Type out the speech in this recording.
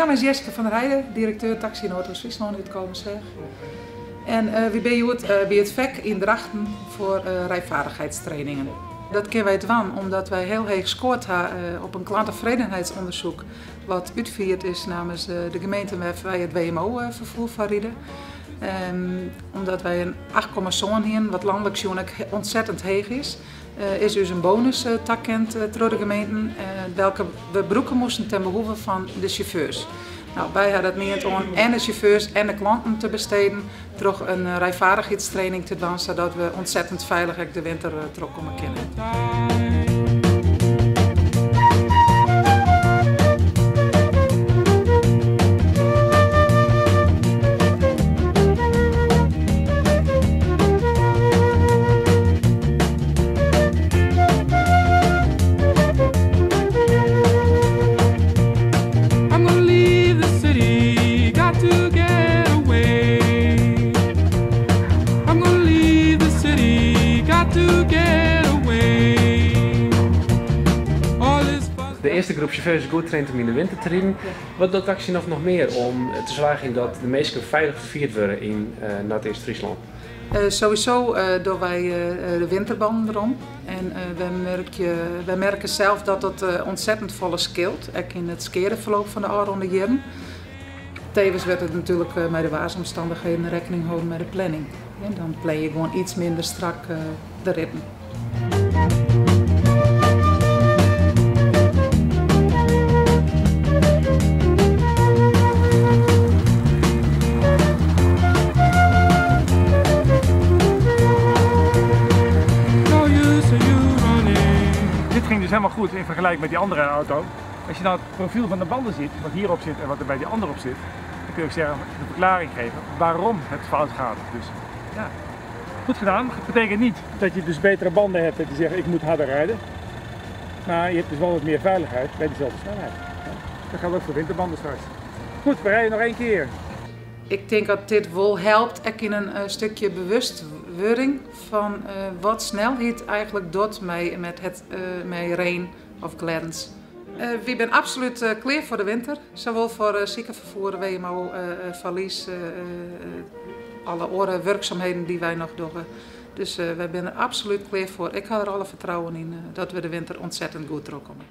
Myn namme is Jeske van der Heide, direkteur Taxi Noardoost-Fryslân út Kollumersweach. En wy binne hjoed by it FEC yn Drachten foar rijvaardigheidstrainingen. Dat kinne wy dwaan omdat wy hiel heech skoard ha op in klanttevredenheidsonderzoek wat útfierd is namens de gemeente wêr't wy it WMO-ferfier foar ride. Omdat wy in 8,7 hienen, wat lanlik sjoen ek ontzettend heech is, is ús in bonus takend troch de gemeenten, welke we brûke moasten ten behoeve fan de sjauffeurs. No, wy ha dat miend oan en de sjauffeurs en de klanten te besteden troch in rijvaardigheidstraining te dwaan, sadat we ontzettend feilich ek de winter trochkomme kinne. De earste groep sjauffeurs is goed traind om yn de winter te riden. Wat docht Taxi Nof noch mear om te soargjen dat de minsken feilich ferfierd wurde yn Noardeast-Fryslân? Sowieso dogge wy de winterbannen derom. En wy merke sels dat dat ontzettend folle skeelt, ek yn it skeadeferloop fan de ôfrûne jierren. Tevens wurdt it natuerlik mei de waarsomstannichheden rekkening holden mei de planning. Dan plan je gewoan iets minder strak de ritten. Dit ging dus helemaal goed in vergelijking met die andere auto. Als je nou het profiel van de banden ziet, wat hierop zit en wat er bij die andere op zit, dan kun je ook zeggen, de verklaring geven waarom het fout gaat. Dus ja, goed gedaan. Dat betekent niet dat je dus betere banden hebt en die zeggen ik moet harder rijden. Maar je hebt dus wel wat meer veiligheid bij dezelfde snelheid. Dat geldt ook voor winterbanden straks. Goed, we rijden nog één keer. Ik tink dat dit wol helpt, ek yn in stikje bewustwurding fan wat snelheid eigentlik docht mei rein of glêdens. Wy binne absolút klear foar de winter, sawol foar sikeferfier, WMO, falys, alle oare wurksumheden dy't wy noch dogge. Dus wy binne der absolút klear foar. Ik ha der alle fertrouwen yn dat we de winter ontzettend goed trochkomme.